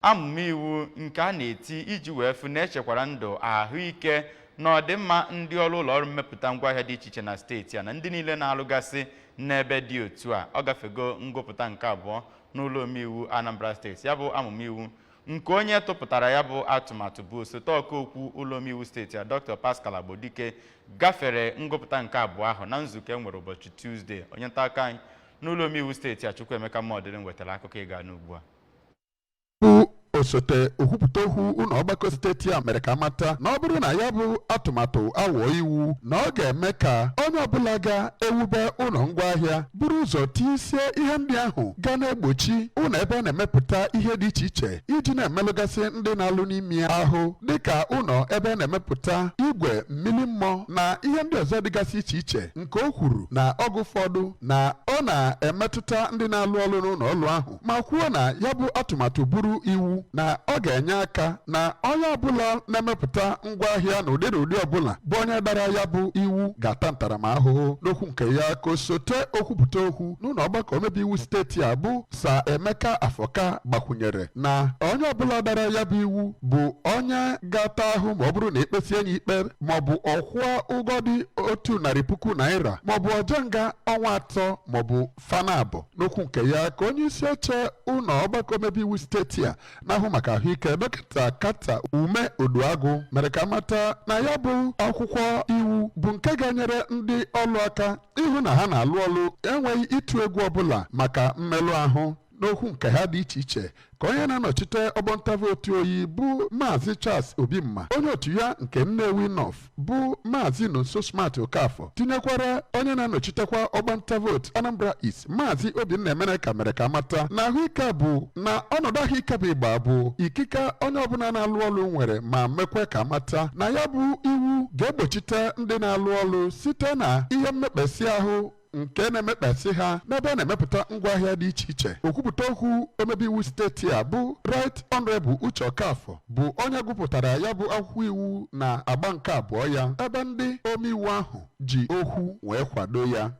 Amụma iwu nke a na-eti iji wee fụ na echekwara ndụ, ahụike na ọdịmma ndị ọrụ ụlọ ọrụ mmepụta ngwaahịa dị iche iche na steeti a na ndị niile na-alụgasị n'ebe dị otu a, ọ gafego ngụpụta nke abụọ n'ụlọ omeiwu Anambra Steeti. Ya bụ amụma iwu nke onye tụpụtara ya bụ atụmatụ bụ osote ọkaokwu ụlọ omeiwu steeti a, Dr. Pascal Agbodike, gafere ngụpụta nke abụọ ahụ na nzukọ e nwere ụbọchị Tuzdee. Onye nta akụkọ anyị n'ụlọ omeiwu steeti a, Chukwuemeka Mọdịrị, wetara akụkọ ịga n'ugbu a. Bụ osote okwupụta okwu ụlọ ọgbakọ steeti a mere ka mata na ọ bụrụ na ya bụ atụmatụ awụọ iwu, na ọ ga-eme ka onye ọbụla ga-ewube ụlọ ngwaahịa buru ụzọ tisie ihe ndị ahụ ga na-egbochi ụlọ ebe a na-emepụta ihe dị iche iche iji na-emelụgasị ndị na-alụ n'ime ahụ, dịka ụlọ ebe a na-emepụta igwe mmiri mmụọ na ihe ndị ọzọ dịgasị iche iche, nke o kwuru na oge ụfọdụ na ọ na-emetụta ndị na-alụ ọrụ n'ụlọ ọrụ ahụ, ma kwuo na ya bụ atụmatụ bụrụ iwu, na ọ ga-enye aka na onye ọbụla na-emepụta ngwaahịa na ụdị na ụdị ọbụla bụ onye dara ya bụ iwu ga-ata ntaramahụhụ. N'okwu nke ya, ka osote okwupụta okwu n'ụlọ ọgbakọ omebe iwu steeti a, bụ Sir Emeka Afọka, gbakwunyere na onye ọbụla dara ya bụ iwu bụ onye ga-ata ahụ ma ọ bụrụ na ekpesie ya ikpe, maọbụ ọkwụọ ụgwọ dị ₦100,000, maọbụ oje nga ọnwa 3, maọbụ fanabụ. N'okwu nke ya, ka onye isi oche ụlọ ọgbakọ omebe iwu steeti a na-ahụ maka ahụike, Dọkịta Kata Ume Oduagụ, mere ka mata na ya bụ akwụkwọ iwu bụ nke ga-enyere ndị ọlụ aka ịhụ na ha na-alụ ọlụ enweghị ịtụ egwu ọbụla maka mmerụ ahụ. N'okwu nke ha dị iche iche, ka onye na-anọchite ọgbọnta vootu Oyi, bụ Maazị Charles Obimma, onye otu ya nke Nnewi North, bụ Maazị Nonso Smart Okafọ, tinyekwara onye na-anọchitekwa ọgbanta vootu Anambra East, Maazị Obinna Emeneka, mere ka mata na ahụike bụ na ọnọdụ ahụike bụ ịgba bụ ikike onye ọbụla na-alụ ọlụ nwere, ma mekwe ka mata na ya bụ iwu ga-egbochite ndị na-alụ ọlụ site na ihe mmekpesị ahụ nke na-emekpasị ha n'ebe a na-emepụta ngwaahịa dị iche iche. Okwupụta okwu omebe iwu steeti a, bụ Right Honorable Uche Okafọ, bụ onye gụpụtara ya bụ akwụkwọ iwu na agba nke abụọ ya, ebe ndị omeiwu ahụ ji okwu wee kwado ya.